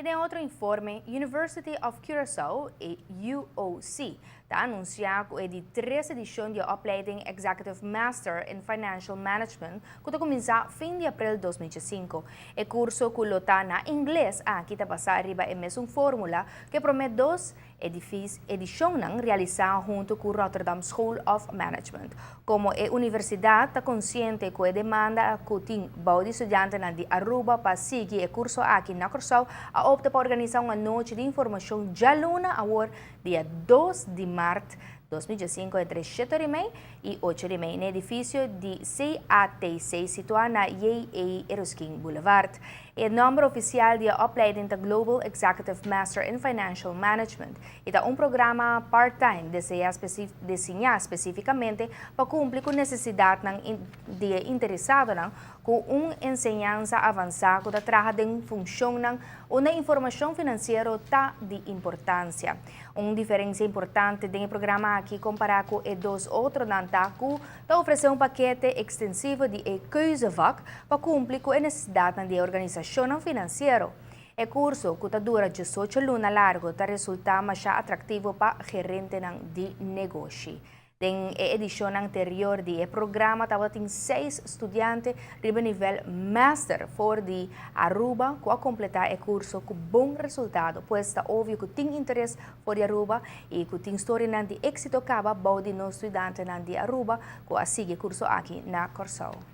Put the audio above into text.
I den otro informe, University of Curaçao, e UOC, ta anunsiá ku e di tres edishon di opleiding Executive Master in Financial Management, ku ta kuminsá fin di aprel 2005. E kurso ku lo ta na ingles aki ta basá riba e mesun fórmula ku e promé dos edishonnan realisá huntu ku Rotterdam School of Management. Komo e universidat ta konsiente ku e demanda ku tin bou di studiantenan di Aruba pa sigui e kurso aki na Kòrsou, a opta pa organisá un anochi di informashon djaluna awor dia 2 di mart 2005 entre 7:30 i 8:30 na edifisio di CATC situá na J.A. Eruskin Boulevard. E nòmber ofisial di e opleiding ta Global Executive Master in Financial Management i ta un programa part-time diseñá spesífikamente pa kumpli ku nesesidatnan di e interesadonan ku un enseñansa avansá ku ta traha den funshonnan unda informashon finansiero ta di importansia. Un diferensia importante den e programa aki kompará ku e dos otronan ta ku ta ofresé un pakete ekstensivo di e keuzevak pa kumpli ku e nesesidatnan di e organisashonnan finansiero. E kurso, ku ta dura 18 luna largu, ta resultá masha atraktivo pa gerentenan di negoshi. Den e edishon anterior di e programa tabatin seis studiante riba nivel master for di Aruba ku a kompletá e kurso ku bon resultado. Pues ta obvio ku tin interes for di Aruba i ku tin storianan di éksito kaba bou di nos studiantenan di Aruba ku a sigui e kurso aki na Kòrsou.